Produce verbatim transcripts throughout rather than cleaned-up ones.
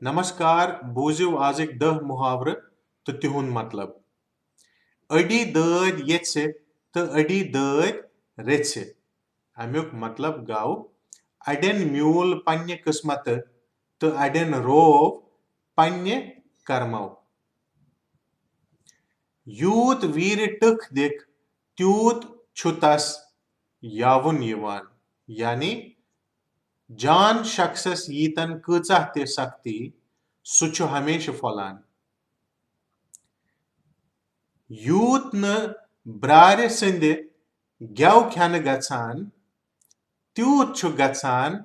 نمسکار، بوٗزِو آزٕکۍ دَہ محاورٕ تہٕ تِہُنٛد مطلب۔ أڈی دٲدۍ ییٚژھِ تہٕ أڈی دٲدۍ رژھِ۔ اَمیُک مطلب گوٚو، اَڈٮ۪ن میوٗل پننہِ قٕسمتہٕ تہٕ اَڈٮ۪ن روو پننہِ کرمو۔ یوٗت ویٖرِ ٹٕکھ دِکھ، تیوٗت چھُ تس یاوُن یِوان۔ یعنی، جان شخصس ییٖتن کۭژاہ تہِ سختی، سُہ چھُ ہمیشہٕ پھۄلان۔ یوٗت نہٕ برارِ سٕنٛدِ گٮ۪و کھٮ۪نہٕ گژھان، تیوٗت چھُ گژھان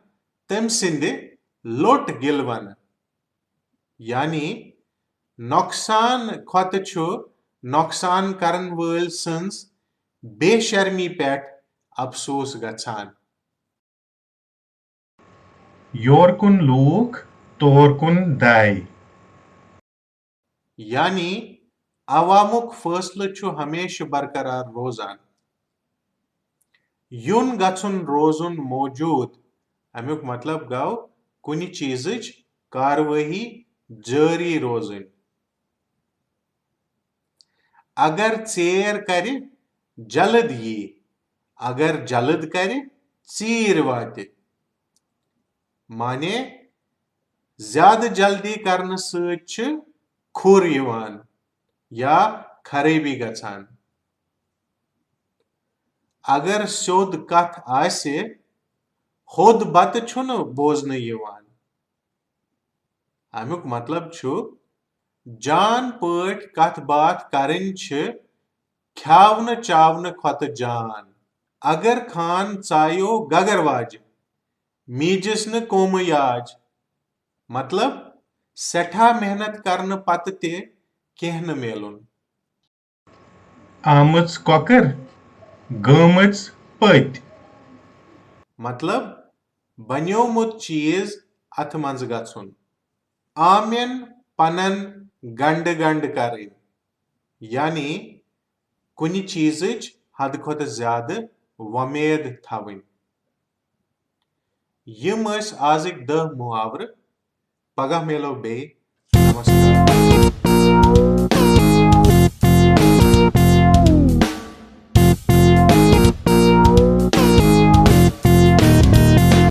تٔمۍ سٕنٛدِ لوٚٹ گِلوَنہٕ۔ یعنی، نۄقصان کھۄتہٕ چھُ نۄقصان کرن وٲلۍ سٕنٛز بے شرمی پٮ۪ٹھ افسوس گژھان۔ یور کُن لوٗکھ، تور کُن داے۔ یعنی، عوامُک فٲصلہٕ چھُ ہمیشہٕ برقرار روزان۔ یُن گژھُن روزُن موجود۔ اَمیُک مطلب گوٚو کُنہِ چیٖزٕچ کاروٲیی جٲری روزٕنۍ۔ اگر ژیر کرِ، جلد یی۔ اگر جلد کرِ، ژیٖرۍ واتہِ۔ معنی، زیادٕ جلدی کرنہٕ سۭتۍ چھِ کھُر یِوان یا خرٲبی گژھان۔ اگر سیوٚد کتھ آسہِ، ہوٚد بتہٕ چھُنہٕ بوزنہٕ یِوان۔ اَمیُک مطلب چھُ، جان پٲٹھۍ کتھ باتھ کرٕنۍ چھِ کھیاونہٕ چاونہٕ کھۄتہٕ جان۔ اگر خان ژایو گگر واجہِ، میٖجِس نہٕ کومہٕ یاج۔ مطلب، سٮ۪ٹھاہ محنت کرنہٕ پتہٕ تہِ کینٛہہ نہٕ میلُن۔ آمٕژ کۄکٕر، گٲمٕژ پٔتۍ۔ مطلب، بنیومُت چیٖز اَتھٕ منٛز گژھُن۔ آمٮ۪ن پنن گنڈٕ گنڈٕ کرٕنۍ۔ یعنی، کُنہِ چیٖزٕچ حدٕ کھۄتہٕ زیادٕ وۄمید تھاوٕنۍ۔ یِم ٲسۍ آزٕکۍ دَہ محاورٕ۔ پگاہ میلو بیٚیہِ۔ نمسکار۔